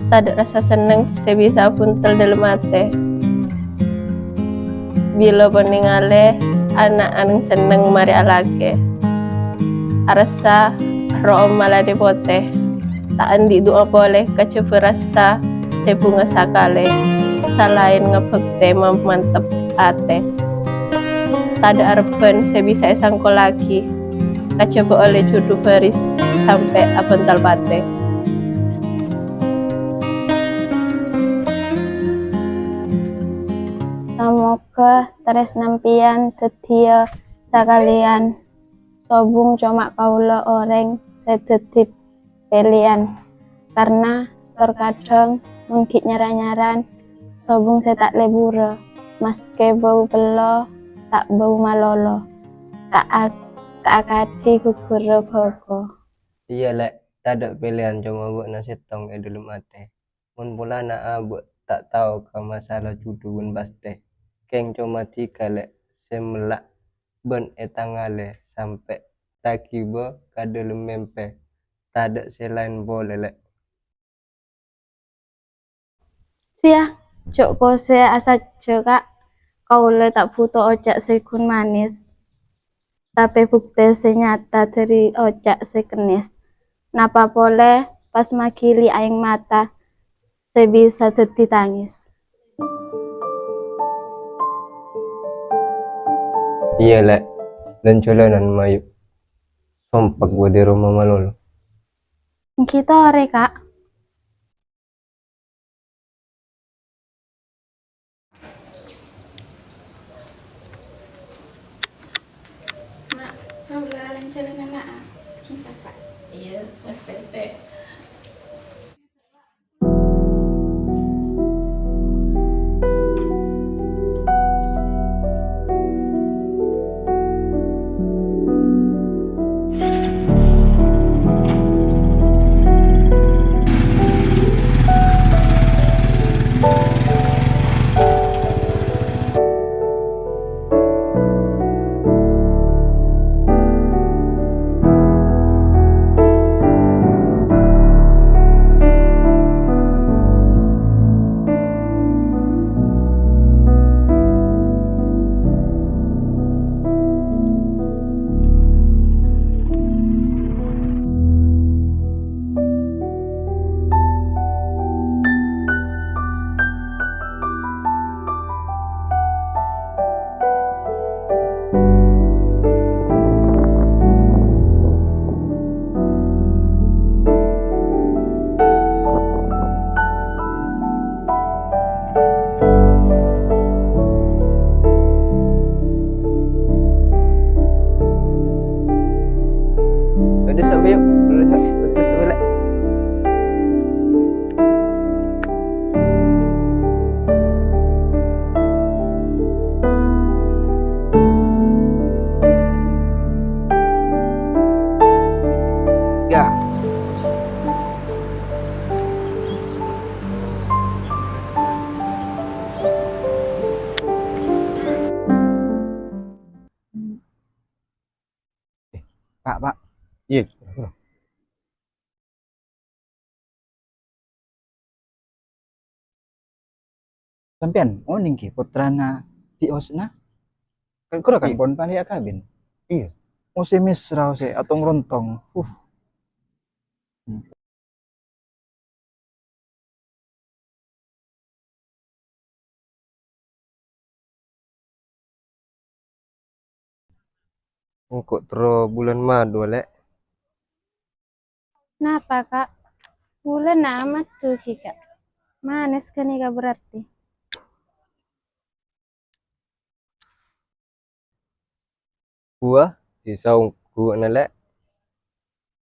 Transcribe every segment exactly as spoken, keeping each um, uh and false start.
Tadâ' rassa senneng sè bisa abhuntel dâlem atè. Bilâ pon nèngalè ana' anèng senneng marè alakè. Arassa ro'om maladhâ potè. Ta' andi' du'a polè kajhâbhâ rassa sè bhunga sakalè. Salaèn ngabhâktè mamantep atè. Tadâ' arebbhân sè bisa èsangkollaghi. Kajhâbhâ ollè jhudhu bhâris sampè' abhuntel patè. Samoghâ tarèsna sampèyan dhâddhiyâ sakalèyan. Sobung coma kaulâ orèng sè dhâddhi pèlèyan, karna tor kadhâng mon ghi' nyar-anyaran sobung sè ta' lebura, maskè bâu pello, ta' bâu malolo, ta' ak-, ta' akadhi ghughurrâ bhâko. Iyâ, Lè', tadâ' pèlèyan, coma bâ'na sèttong è dâlem atè. Mon polana abâ' ta' tao ka masala jhudhu bân pastè, kèng coma dhika, Lè', sè mella' bân ètangalè sampè' taghibâ ka dâlem mèmpè. Tadâ' sè laèn polè, Lè'. Siya, jhâ' kosè asajjhâ, Ka'. Kaulâ ta' bhuto oca' sè ghun manis, tapè bhuktè sè nyata dhâri oca' sè kennis. Napa polè pas maghili aèng mata sè bisa dhâddhi tangis. Iyâ, Lè'. Lan-jhâlânan mayu. Sompa' bâdâ è roma malolo. Èngghi torè, Ka'. Ma', kaulâ lan-jhâlânan, Na'. Èngghi, Pak. Iyâ, Mas Tètè. Udah, sampai yuk. Udah, sampai, udah, sampai, Lè'. Ya. Eh, Pak, Pak. Iyâ. Sampèyan onèng ghi' pottrana Bi Husna? Kan kora kan pon palè akabin. Iyâ. Oh, sè mesra, sè atong-rontong. Uh. Hmm. Engko' terro bulân Madu, Lè'. Napa, Ka'? Bulânna Madu ghi, Ka'. Manes ghânèka berarti. Buwâ sè saongghuwâna, Lè'.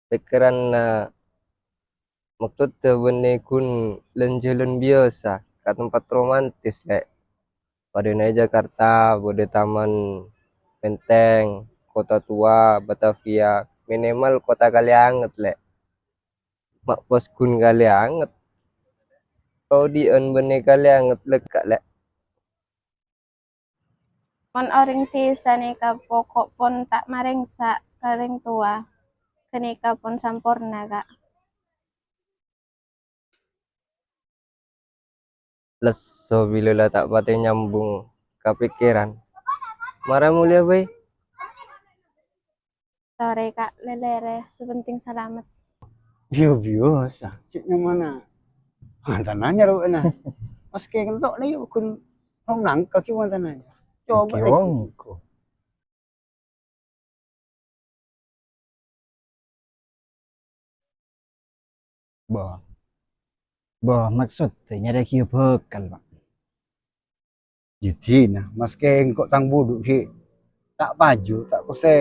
Pèkkèranna maksodda bânnè ghun lan-jhâlân biyasa ka tempat romantis, Lè'. Padâna è Jakarta, bâdâ Taman Menteng, Kota Tua, Batavia, minimal kota Kalianget, Lè'. Ma' pos ghun Kalianget. Kaodi'ân bânnè Kalianget lekka', Lè'. Mon orèng dhisa nèka poko' pon ta' marèngsa ka rèng towa, ghânèka pon samporna, Ka'. Lesso bilâ la ta' patè nyambung ka pèkkèran. Mara molèya bhâi. Torè, Ka', lèlèrè, sè pentèng salamet. Iyâ, biyasa. Cè' nyamana. Mantanna anyar, Bu, na. Maskè kento' na, iyâ, ghun nangka ki mantanna anyar. Coba lagi. Bâh. Bâh, maksodda nyarè ghiyâ bhâkal, Pak. Yâ, dina, maskè engko' tang budhu ghi' ta' paju, ta' kosè.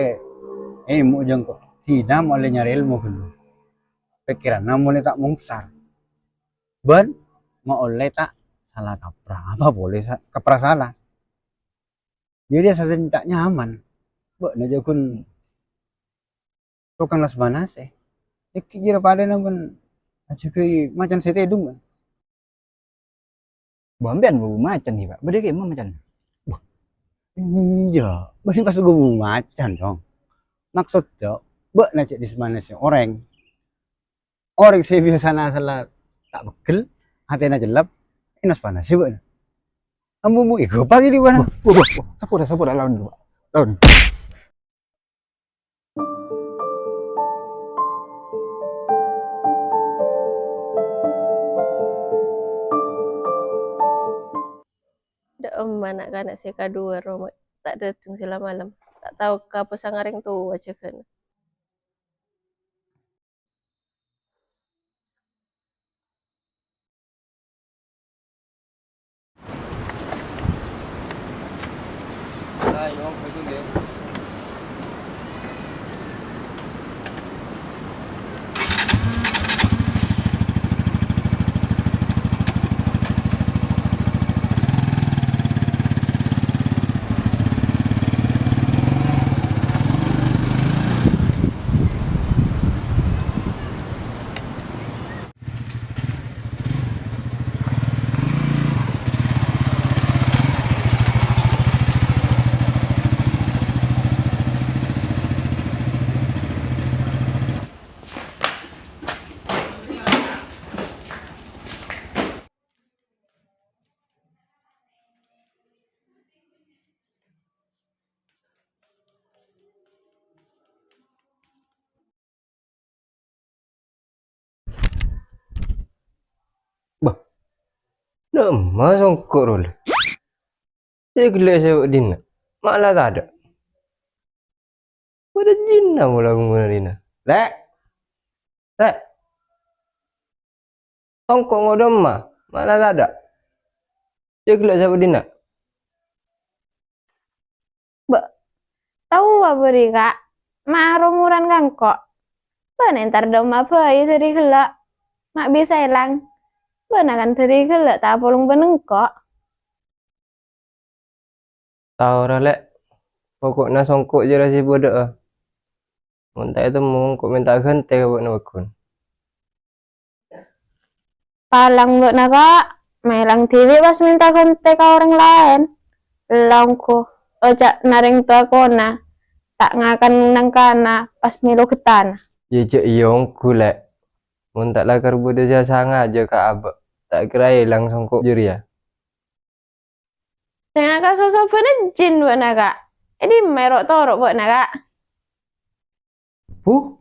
Èmo' jâ engko'. Dina molaè nyarè èlmo ghâllu. Pèkkèranna molaè ta' mongsar. Bân molaè ta' sala kaprah. Apa polè sa-, kaprah sala? Yâ, dhi' satèya ta' nyaman. Bâ'na jâ ghun tokang las-panasè. Èngghi jârèya padâna bân ajâgâi macan sè tèdung, bân. Bâ, sampèyan bâbu macan, ghi, Pak? Bâdâ kemma macan? Wah, iyâ, bâdâ pas bâbu macan, Cong. Maksodda, bâ'na cè' las-panasè orèng. Orèng sè biyasana sala ta' peggel, atèna cellep, èlas-panasè bâ'na. Ambu-mbu èghâbây ghi' bâ'na. Wah, wah, wah, wah. Saporâ, saporâ, laon dulu, Pak. Laon. Dâ'emma na'-kana' sè kaduwâ roma ta' dâteng sè la malem. Ta' tao ka posang orèng towa jâgâna. Bâh, dâ'emma songko' rowa? Sè ghellâ' sè bâ' dinna', ma' la tadâ'. Bâdâ jinna mola bengkona dinna'. Lè'! Lè'! Songko' ngodâ emma, ma' la tadâ'. Jâ' ghellâ' sapa dinna'? Bâ', taowa bâri', Ka', ma' ro-moran ka engko'. Bâ'na entar dâ' emma bhâi dhâri ghellâ', ma' bisa èlang. Bâ'na kan dhâri ghellâ' ta' apolong bân engko'. Tao ra, Lè'. Poko'na songko' jârèya sè bâdâ'â. Mon ta' ètemmo, engko' mènta ghântè ka bâ'na pagghun. Palang bâ'na, Ka'. Mèlang dhibi' pas mènta ghântè ka orèng laèn. Ella ongghu, oca'na rèng towa kona, ta' ngakan nang kana pas mèlo ghettana. Iyâ, jâ' iyâ ongghu, Lè'. Mon ta' lakar bâdâ sè asangajâ ka abâ', ta' kèra èlang songko' jârèya. Sè ngaka sosobhâna jin bâ'na, Ka'. È dimma ro'-toro' bâ'na, Ka'? Huh?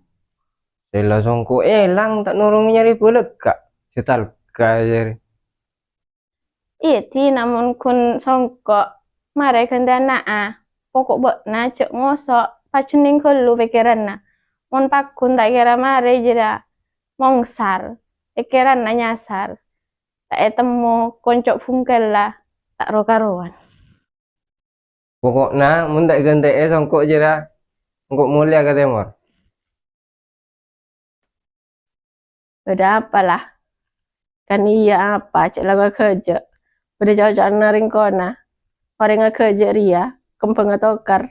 Sè la songko' èlang ta' norong nyarè bâlâkka'. Sè talka jârèya. Iyâ, dina mon ghun songko', marè ghântèyana. Poko' bâ'na jâ' ngoso', pajhenneng ghâllu pèkkèranna. Mon pagghun ta' kèra marè jârèya mongsar, pèkkèranna nyasar. Ta' ètemmo konco' bhungkella ta' ro-karowan. Poko'na, mon ta' èghântè'è songko' jârèya, engko' molèya ka tèmor. Bâdâ apa, la? Kan iyâ apa, jâ' la aghâjâ'. Bâdâ coca'na rèng kona. Orèng aghâjâ' rèya, kembhângnga tokar.